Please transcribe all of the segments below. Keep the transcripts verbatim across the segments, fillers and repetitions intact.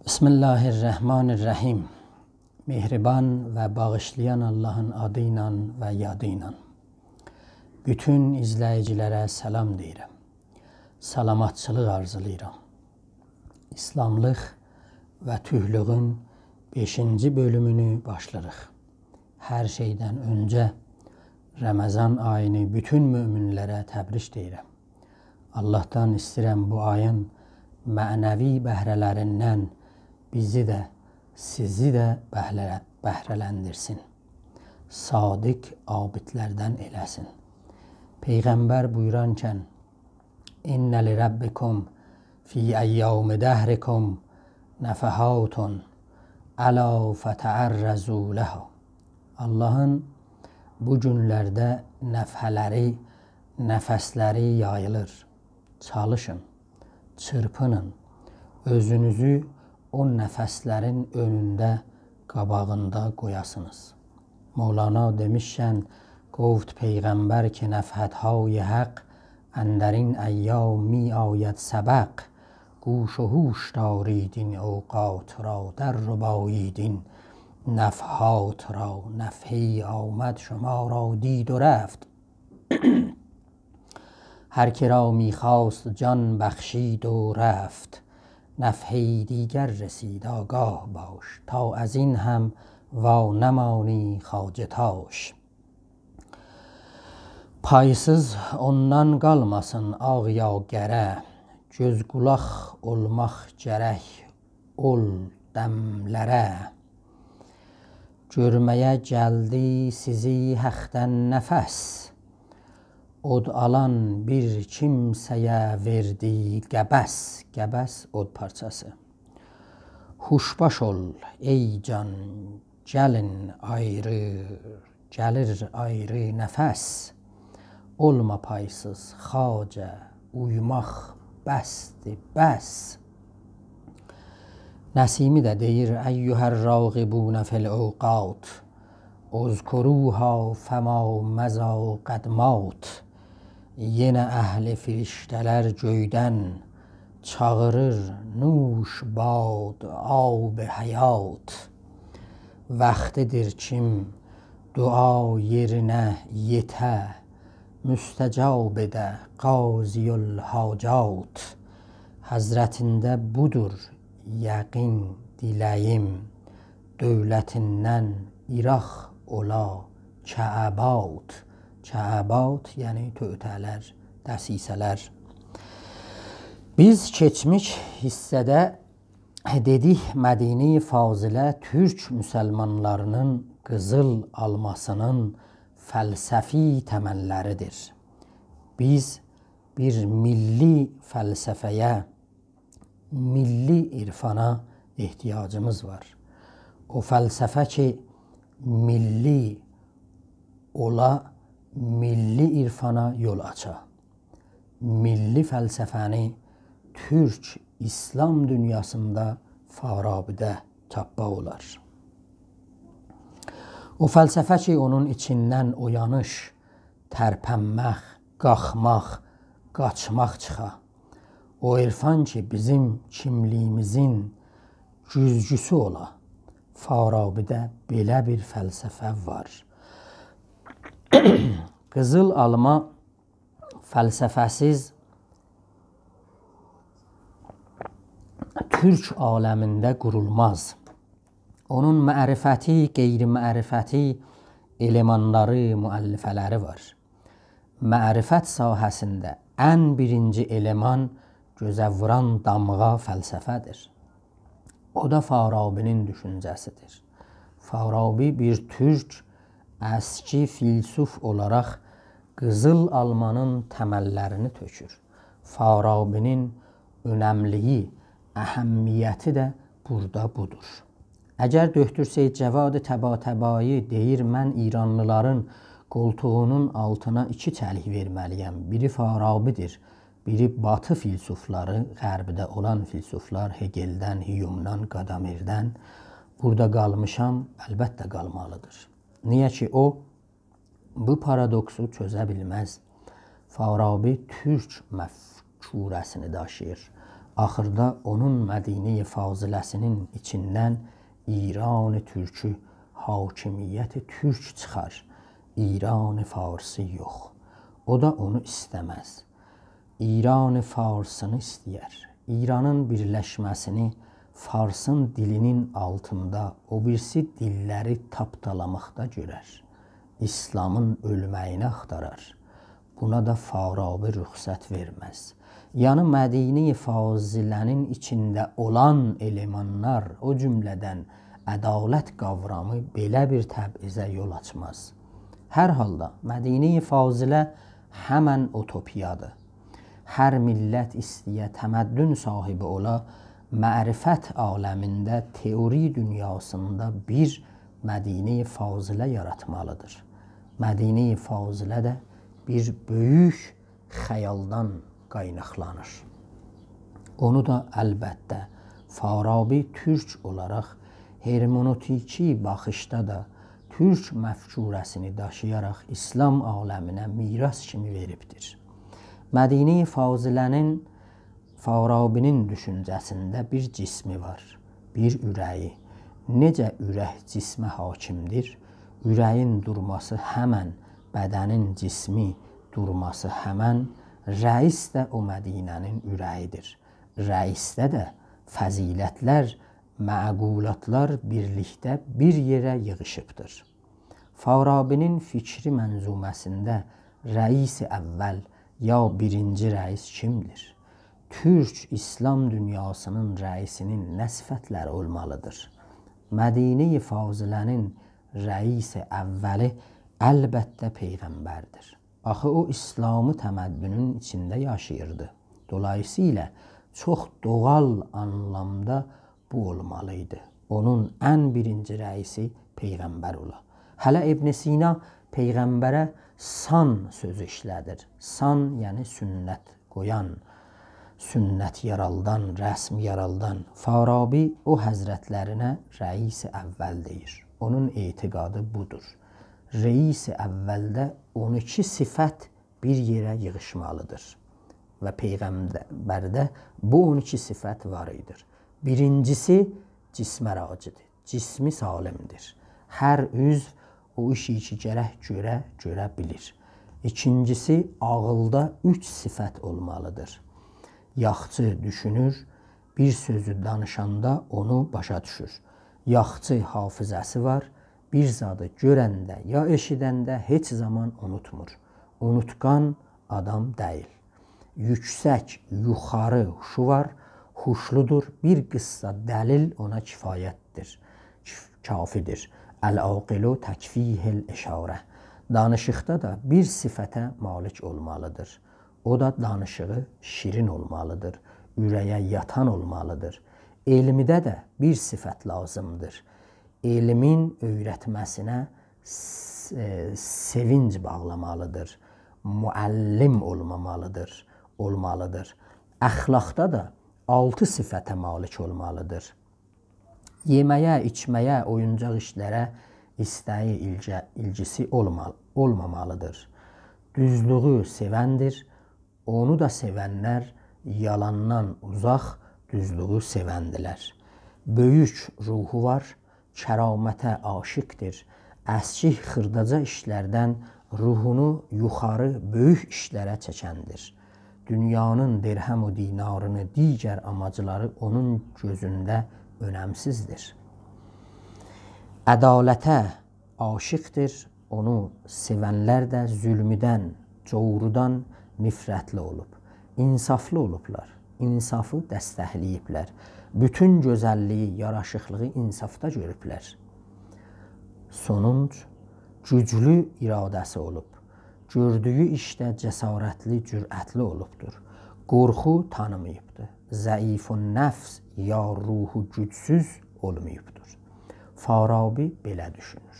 بسم الله الرحمن الرحیم. مهربان و باغیشلایان آللاهین آدی ایله و یادی ایله. بوتون ایزله‌ییجی‌لره سلام دئییرم. سلامتچیلیق آرزولاییرام. ایسلاملیق و تورکلوگون بئشینجی بؤلومونو باشلاییریق. هر شئیدن اؤنجه رمضان آیینی بوتون مؤمن‌لره تبریک دئییرم. آللاهدان ایسته‌ییرم بو آیین معنوی بهره‌لریندن بیزی ده، سیزی ده بهره-، بهره‌لندیرسین. صادق عابدلردن ائله‌سین. پیغمبر بویورانکن: «إن لربکم فی ایام دهرکم نفحات، ألا فتعرضوا لها.» آللاهین بو گونلرده نفحه‌لری، نفس‌لری یاییلیر. چالیشین، چیرپینین، اؤزونوزو او نفس‌لرین اؤنونده، قاباغیندا قویاسینیز. مولانا دئمیشکن، گفت پیغمبر که نفحت‌های حق اندر این ایام می‌آید سبق. گوش و هوش دارید این اوقات را، در ربایید این نفحات را. نفحه‌ای آمد شما را دید و رفت، هر که را می‌خواست جان بخشید و رفت. نفحه‌ای دیگر رسید آگاه باش، تا از این هم وانمانی خواجه تاش. پایسیز اوندان قالماسین آغ یا قره، گؤز قولاق اولماق گرک اول دملره. گؤرمه‌یه گلدی سیزی حقدن نفس، اود آلان بیر کیمسه‌یه وئردی قبس. قبس اود پارچاسی. هوش‌باش اول ای جان، گلین آیری، گلیر آیری نفس. اولما پایسیز خواجه، اویوماق بسدیر، بس. نسیمی ده دئییر: «أیها الراغبون فی الأوقات، اذکروها فما مضی قد مات.» یئنه اهل فرشته‌لر گؤیدن چاغیریر: «نوش باد آب حیات.» واختیدیر کیم دعا یئرینه یئته، مستجاب ائده قاضی الحاجات. حضرتینده بودور یقین دیله‌ییم، دؤولتیندن ایراق اولا کعبات. کعبات، یعنی توطئه‌لر، دسیسه‌لر. بیز کئچمیش حیصه‌ده دئدیک، مدینه فاضله تورک مسلمانلارینین قیزیل آلماسینین فلسفی تمللریدیر. بیز بیر میللی فلسفه‌یه، میللی عرفانا احتیاجیمیز وار. او فلسفه کی، میللی اولا، میللی عرفانا یول آچا. میللی فلسفه‌نی تورک ایسلام دونیاسیندا، فارابی‌ده تاپماق اولار. او فلسفه کی، اونون ایچیندن اویانیش، ترپنمک، قالخماق، قاچماق چیخا. او عرفان کی، بیزیم کیملیگیمیزین گوزگوسو اولا. فارابی‌ده بئله بیر فلسفه وار. قیزیل آلما فلسفه‌سیز تورک عالمینده قورولماز. اونون معرفتی، غیرمعرفتی المانلاری، مؤلفه‌لری وار. معرفت ساحه‌سینده ان بیرینجی المان، گؤزه ووران دامغا فلسفه‌دیر. او دا فارابی‌نین دوشونجه‌سیدیر. فارابی بیر تورک اسکی فیلسوف اولاراق قیزیل آلمانین تمللرینی تؤکور. فارابی‌نین اؤنملیگی، اهمیتی ده بورادا بودور. اگر دکتر سید جواد طباطبایی دئییر: «من ایرانلیلارین قولتوغونون آلتینا ایکی چلیک وئرمه‌لی‌یم. بیری فارابی‌دیر، بیری باتی فیلسوفلاری، غربده اولان فیلسوفلار، هگلدن، هیومدان، گادامردن، بورادا قالمیشام»، البته قالمالیدیر. نییه کی، او بو پارادوکسو چؤزه بیلمز. فارابی تورک مفکوره‌سینی داشیییر. آخیردا اونون مدینهٔ فاضله‌سی‌نین ایچیندن ایران تورکی، حاکمیت تورک چیخار، ایران فارسی یوخ. او دا اونو ایسته‌مز. ایران فارسی‌نی ایسته‌یر. ایرانین بیرلشمه‌سینی فارسین دیلی‌نین آلتیندا، او بیریسی دیللری تاپدالاماقدا گؤرر. ایسلامین اؤلمه‌یینی آختارار. بونا دا فارابی رخصت وئرمز. یعنی مدینهٔ فاضله‌نین ایچینده اولان المانلار، او جمله‌دن عدالت قاورامی بئله بیر تبعیضه یول آچماز. هر حالدا مدینهٔ فاضله همن اوتوپیادیر. هر میللت ایسته‌یه تمدن صاحیبی اولا، معرفت عالمینده، تئوری دونیاسیندا بیر مدینهٔ فاضله یاراتمالیدیر. مدینهٔ فاضله ده بیر بؤیوک خیالدان قایناقلانیر. اونو دا البته فارابی تورک اولاراق هرمنوتیکی باخیشدا دا تورک مفکوره‌سینی داشییاراق ایسلام عالمینه میراث کیمی وئریبدیر. مدینهٔ فاضله‌نین، فارابی‌نین دوشونجه‌سینده بیر جسمی وار، بیر اوره‌یی. نئجه اورک جسمه حاکمدیر، اوره‌یین دورماسی همن، بدنین، جسمی دورماسی همن، رئیس ده او مدینه‌نین اوره‌ییدیر. رئیسده ده فضیلتلر، معقولاتلار بیرلیکده بیر یئره ییغیشیبدیر. فارابی‌نین فکری منظومه‌سینده رئیس اول یا بیرینجی رئیس کیمدیر؟ تورک ایسلام دونیاسی‌نین رئیسی‌نین نه صفتلری اولمالیدیر؟ مدینهٔ فاضله‌نین رئیس اولی البته پیغمبردیر. آخی او ایسلامی تمدنون ایچینده یاشاییردی. دولاییسییلا چوخ دوغال آنلامدا بو اولمالی ایدی. اونون ان بیرینجی رئیسی پیغمبر اولا. هله ابن سینا پیغمبره سان سؤزو ایشله‌دیر. سان، یعنی سنت قویان، سنت یارالدان، رسم یارالدان. فارابی او حضرتلرینه رئیس اول دئییر. اونون اعتقادی بودور. رئیس اولده اون ایکی صفت بیر یئره ییغیشمالیدیر. و پیغمبرده بو اون ایکی صفت وار ایدی. بیرینجیسی جسمه راجعدیر. جسمی سالمدیر. هر عضو او ایشی کی گرک گؤره، گؤره بیلیر. ایکینجیسی، عاغیلدا اوچ صفت اولمالیدیر. یاخچی دوشونور، بیر سؤزو دانیشاندا اونو باشا دوشور. یاخچی حافظه‌سی وار، بیر زادی گؤرنده یا ائشیدنده هئچ زامان اونوتمور. اونوتقان آدام دئییل. یوکسک، یوخاری هوشو وار، هوشلودور، بیر قیسسا دلیل اونا کفایتدیر، کف-، کافیدیر. «العاقل تکفیه الاشارة.» دانیشیقدا دا بیر صفته مالک اولمالیدیر. او دا دانیشیغی شیرین اولمالیدیر، اوره‌یه یاتان اولمالیدیر. علمیده ده بیر صفت لازیمدیر. علمین اؤیرتمه‌سینه س-، ائ، سئوینج باغلامالیدیر، معلم اولمامالیدیر، اولمالیدیر. اخلاقدا دا آلتی صفته مالک اولمالیدیر. یئمه‌یه، ایچمه‌یه، اویونجاق ایشلره ایسته‌یی، ایلگه-، ایلگیسی اولما-، اولمامالیدیر. دوزلویو سئوندیر، اونو دا سئونلر یالاندان اوزاق، دوزلویو سئوندیلر. بؤیوک روحو وار، کرامته عاشقدیر. اسکیک خیرداجا ایشلردن روحونو یوخاری بؤیوک ایشلره چکندیر. دونیانین درهم و دینارینی، دیگر آماجلاری اونون گؤزونده اؤنمسیزدیر. عدالته عاشقدیر، اونو سئونلر ده ظلمدن، جورودان نفرتلی اولوب. انصافلی اولوبلار، انصافی دستکله‌ییبلر. بوتون گؤزللیگی، یاراشیقلیغی انصافدا گؤروبلر. سونونج، گوجلو اراده‌سی اولوب. گؤردویو ایشده جسارتلی، جرأتلی اولوبدور. قورخو تانیماییبدیر. ضعیف‌النفس یا روحو گوجسوز اولماییبدیر. فارابی بئله دوشونور.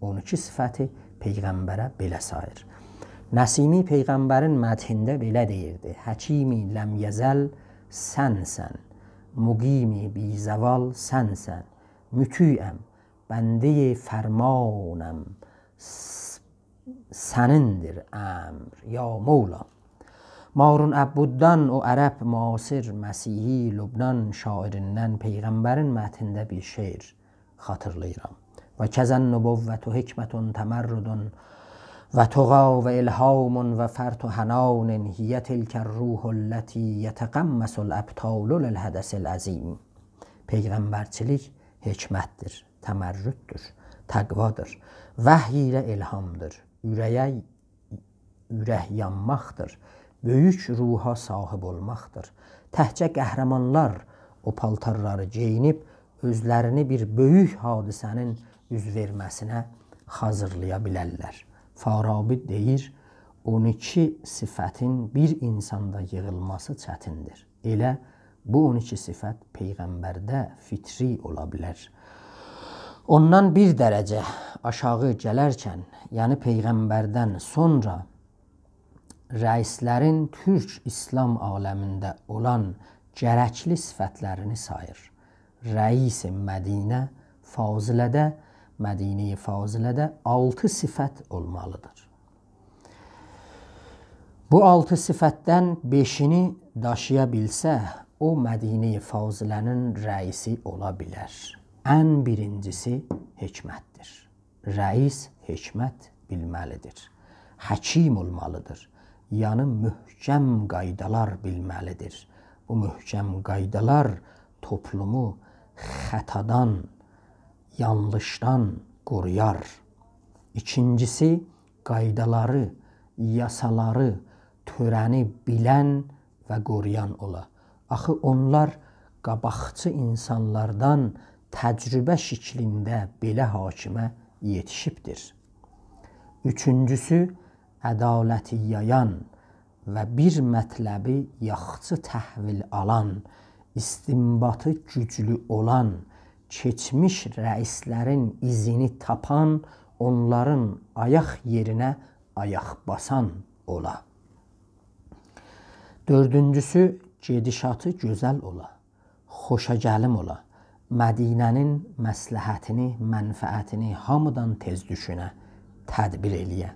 اون ایکی صفتی پیغمبره بئله ساییر. نسیمی پیغمبرین مدحینده بئله دئییردی: «حکیمی لم یزل سنسن، مقیمی بی‌زوال سنسن، مطیعم، بندهٔ فرمانم، س-، سنیندیر امر، یا مولا.» مارون عبوددان، او عرب معاصر مسیحی لبنان شاعریندن پیغمبرین مدحینده بیر شعر خاطیرلاییرام. «و کذا النبوة حکمة تمرد و تقی و الهام و فرط حنان، هی تلک الروح التی یتقمص الابطال للحدث العظیم.» پیغمبرچیلیک حکمتدیر، تمرددور، تقوادیر، وحی ایله الهامدیر، اوره‌یه اورک یانماقدیر، بؤیوک روحا صاحیب اولماقدیر. تکجه قهرمانلار او پالتارلاری گئیینیب اؤزلرینی بیر بؤیوک حادثه‌نین اوز وئرمه‌سینه حاضیرلایا بیلرلر. فارابی دئییر، اون ایکی صفتین بیر اینساندا ییغیلماسی چتیندیر. ائله بو اون ایکی صفت پیغمبرده فطری اولا بیلر. اوندان بیر درجه آشاغی گلرکن، یعنی پیغمبردن سونرا رئیسلرین تورک ایسلام عالمینده اولان گرکلی صفتلرینی ساییر. رئیس مدینه فاضله‌ده، مدینه فاضله‌ده آلتی صفت اولمالیدیر. بو آلتی صفتدن بئشینی داشییا بیلسه، او مدینه فاضله‌نین رئیسی اولا بیلر. ان بیرینجیسی حکمتدیر. رئیس حکمت بیلمه‌لیدیر. حکیم اولمالیدیر. یعنی محکم قایدالار بیلمه‌لیدیر. بو محکم قایدالار توپلومو خطادان، یانلیشدان قورویار. ایکینجیسی، قایدالاری، یاسالاری، تؤره‌نی بیلن و قورویان اولا. آخی اونلار قاباقجی اینسانلاردان تجربه شکلینده بئله حاکمه یئتیشیبدیر. اوچونجوسو، عدالتی یایان و بیر مطلبی یاخشی تحویل آلان، استنباطی گوجلو اولان، کئچمیش رئیسلرین ایزینی تاپان، اونلارین آیاق یئرینه آیاق باسان اولا. دؤردونجوسو، گئدیشاتی گؤزل اولا، خوشاگلیم اولا، مدینه‌نین مصلحتینی، منفعتینی هامیدان تئز دوشونه، تدبیر ائله‌یه.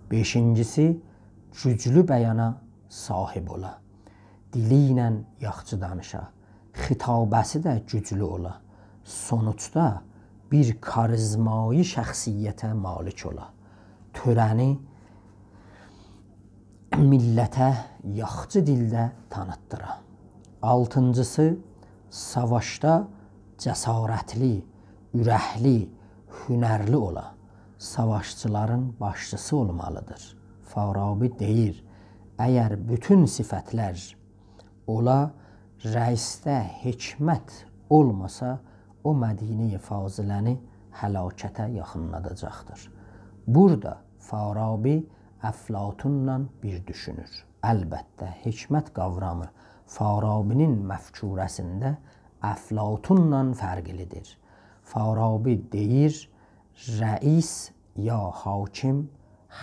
بئشینجیسی، گوجلو بیانا صاحیب اولا، دیلی ایله یاخشی دانیشا، خطابه‌سی ده گوجلو اولا. سونوجدا بیر کاریزمایی شخصیته مالیک اولا. تؤره‌نی میللته یاخشی دیلده تانیتدیرا. آلتینجیسی، ساواشدا جسارتلی، اورکلی، هنرلی اولا. ساواشچیلارین باشچیسی اولمالیدیر. فارابی دئییر، اگر بوتون صفتلر اولا، رئیسده حکمت اولماسا، او مدینه فاضله‌نی هلاکته یاخینلاداجاقدیر. بورادا فارابی افلاطونلا بیر دوشونور. البته، حکمت قاورامی فارابی‌نین مفکوره‌سینده افلاطونلا فرقلیدیر. فارابی دئییر، رئیس یا حاکم،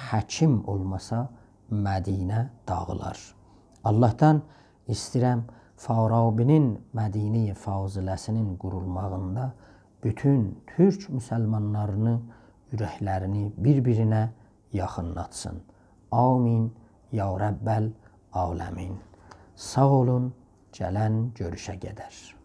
حکیم اولماسا مدینه داغیلار. آللاهدان ایسته‌ییرم، فارابی‌نین مدینه فاضله‌سی‌نین قورولماغیندا بوتون تورک مسلمانلارینی، اورکلرینی بیر-بیرینه یاخینلاتسین. آمین یا رب العالمین. ساغ اولون، گلن گؤروشه قدر.